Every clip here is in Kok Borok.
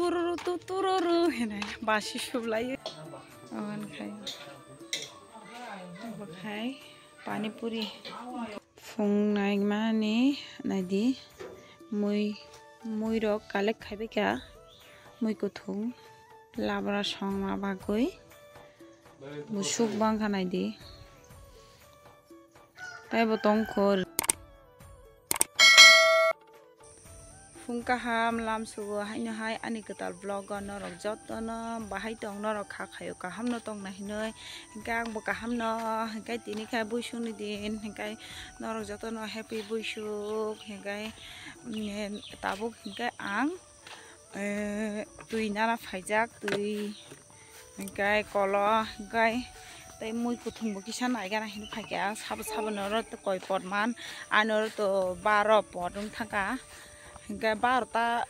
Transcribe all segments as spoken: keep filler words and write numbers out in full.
Tururu tu tururu hinai basi sublai. Awan khai. Awan khai pani puri. Phung naimani naidi mui, mui rok collect khaibai kha, mui kuthung labra songma bagwi musuk bangkha naidi taibo tongkho. Phung kaham lamsugo haino hai ani kwtal vlog o norok jotono bahai tong norok kha khaio kaham no tong nai hinoi hinkhe ang bo kaham no hinkhe tini khe buisuk ni din hinkhe norok jotono happy buisuk hinkhe tabuk hinkhe ang twi nana phaijak twi. Hinkhe kolo, hinkhe tei mui kuthung bo kisa naigana hinwi phaikha, sabo sabo noro to koi pot man, anoro to baro pot wng thangkha, hinkhe baro ta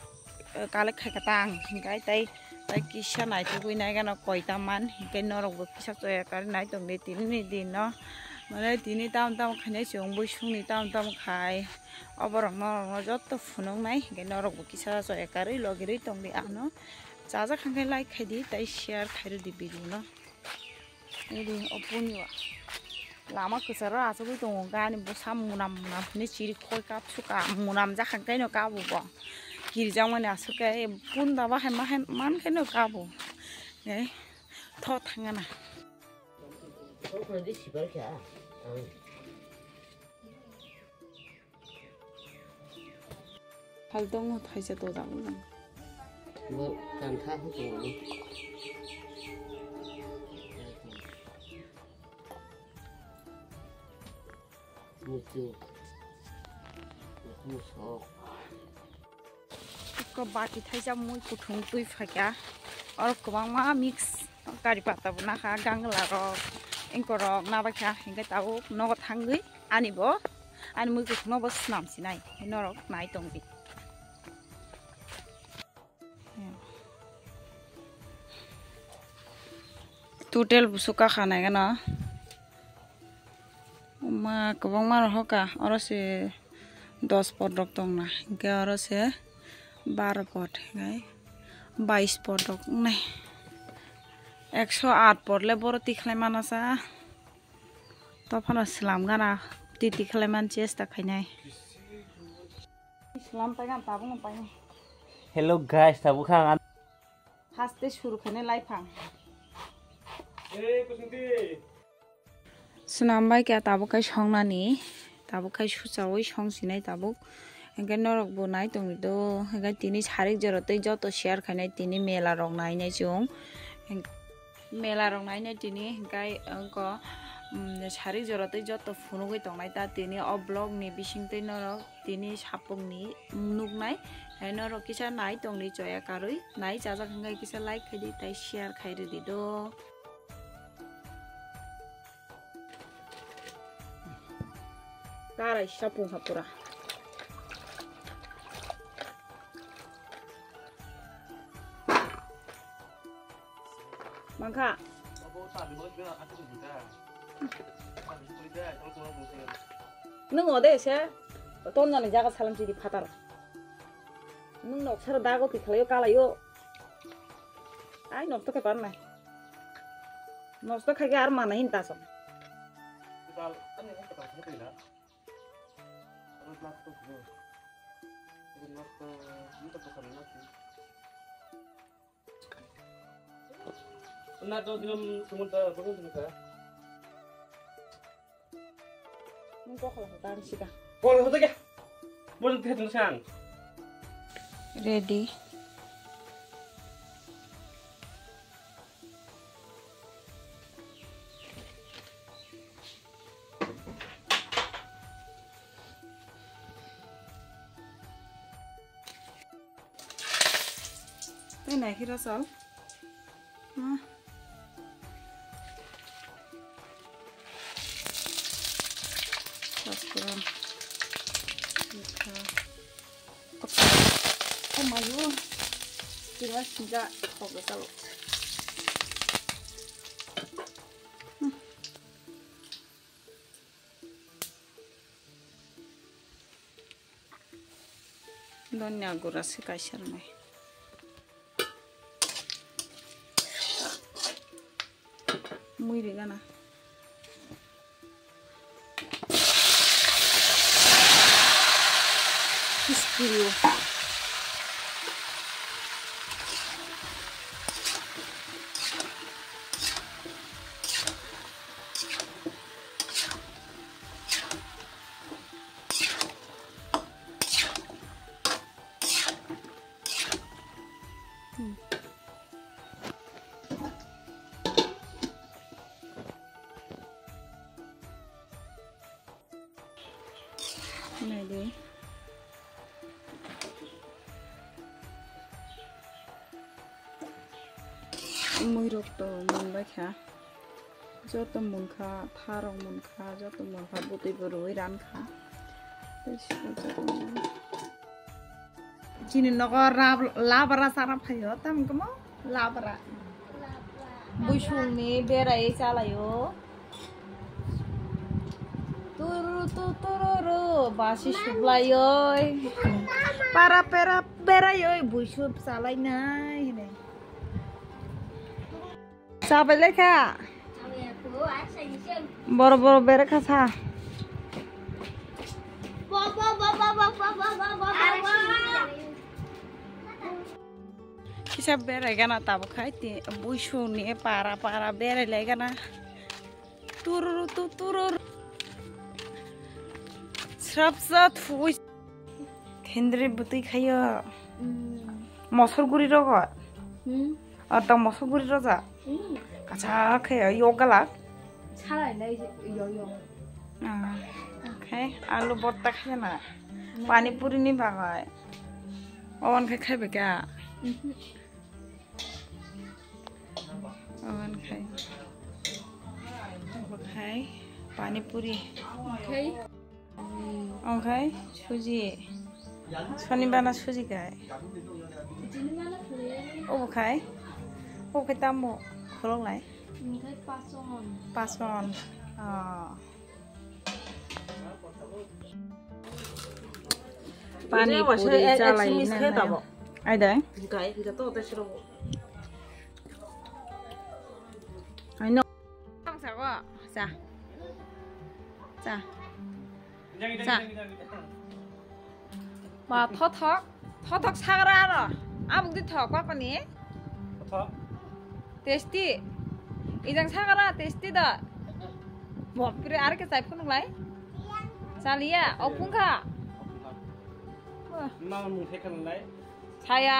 collect khaikha ta ang, hinkhe tei, tei kisa naitugwi naigana koi ta man, hinkhe norok bo kisa choya karwi naitongdi tini ni din no, mane tini tamo tamo khainai chwng buisukni tamo tamo khai. Oborok norokno joto phunuknai, hinkhe norokbo kisa choya karwi logirwi tongdi ano. Chajak khankhe like khaidi, tei share khairwdi video no. Nidi, o puni o lama kwcharo achugwi tongo, gani bwsa munam munam hinwi chiri khoi kap suka, munam jakha tei no kabo bo. Kirijakmani aswk khe punda bahai mahai man khe no kabo. Tho thangana. Hal tongo thaisa to dang nang. Bo tantha hu tongo. Muchu. Muchu sok. Iko bati thaisa mui kuthung twi phaikha. Oro kwbangma mix kari pata bo nakha, gangla rok, engko rok nabaikha, hinkhe tabuk nogo thangwi ani bo, ani mui kuthung no bo swnam sinai, norok nai tongdi. Total busu kakha nai gana. Ma kwbangma rok hoka, oro se dos pot rok tongna, hinkhe oro se baro pot, hinkhe bais pot rok wngnai. Ekso aat pot le boro tikhlai mana sa, tophano slam gana titi khlai man chesta khainai. Slam pai gan tabuk no pai. Hello guys, tabuk kha ang. Haste suru khainai laiphang. Swnam bai khe tabuk khai songnani, tabuk khai suchaui song sinai tabuk. Hinkhe norok bo nai tongdi do, hinkhe tini sarik jora tei joto share khainai tini mela rok nainai chwng. Mela rok nainai tini hinkhe wngkha, mm, sarik jora tei joto phunugwi tongnai ta tini o vlog ni bising tei norok tini sapung ni nuknai. Hai norok kisa nai tongdi choya karwi, nai chajak hinkhe kisa like khaidi tei share khai rwdi do. Karai sapung ha pura. Mangkha. Nung ode se ton jani jaga salam sidi phatar. Nung nok sara dago tikhlayo kalayo. Ai nok to ke par nai. Nosto khai khe ar mana hin ta song. Na to dinom sumun ta bukun sumun ta. Nung kok lang dan sika. Kol hoto kya? Bol the tun san. Ready. Tei nai khe rw chal. Hmm. Pasporan. Mikha. Oh my God. Kira sinja kok chalo. Hmm. Donya gura se kaisa rwnai. Mui rigana. Kiskirio. Naidi. Muirok to munbai kha. Joto munkha, tharok munkha, joto munkha, bwtwi bo rwui rankha. Tei sibajak. Chini nogo rab-, labra chana phaio, tamo khe mo? Labra. Buisongni berai chalaio. Turu tu tururu, basi sublaioi. Para pera beraioi, buisong chalainai hwnwi. Chabai lai kha. Boro boro bere kha sa. Kisa berai gana tabuk khai ti buisongni para para berai lai gana. Tururu tu tururu. Srapsa thui. Kendri bwtwi khayo. Mosor guri rogo. Hmm. Ata mosor guri roja. Hmm. Kacha khe yo galak. Salai lai yo yo. Ah, okay. Alu botta khaina. Pani puri ni bagai. Owan khe khaibe ka? Mhm. Owan khai. Obo khai pani puri. Khai. Omo khai suji. Sonibar na suji khai. Obo khai. Obo khai tamo khulok lai. Khai pason. Pason. Oh. Pani puri chalai nai. Ai dai. Ai no. Sa. Sa. Sa. Ba thothok, thothok sagra aro. Abuk di thok, kok ni? Thothok. Tasty. Ijang sagra, tasty da. Bopre, ar ke chai phunuk lai. Chaliya, opung kha. Wah. Ma mung thai khan lai. Saya.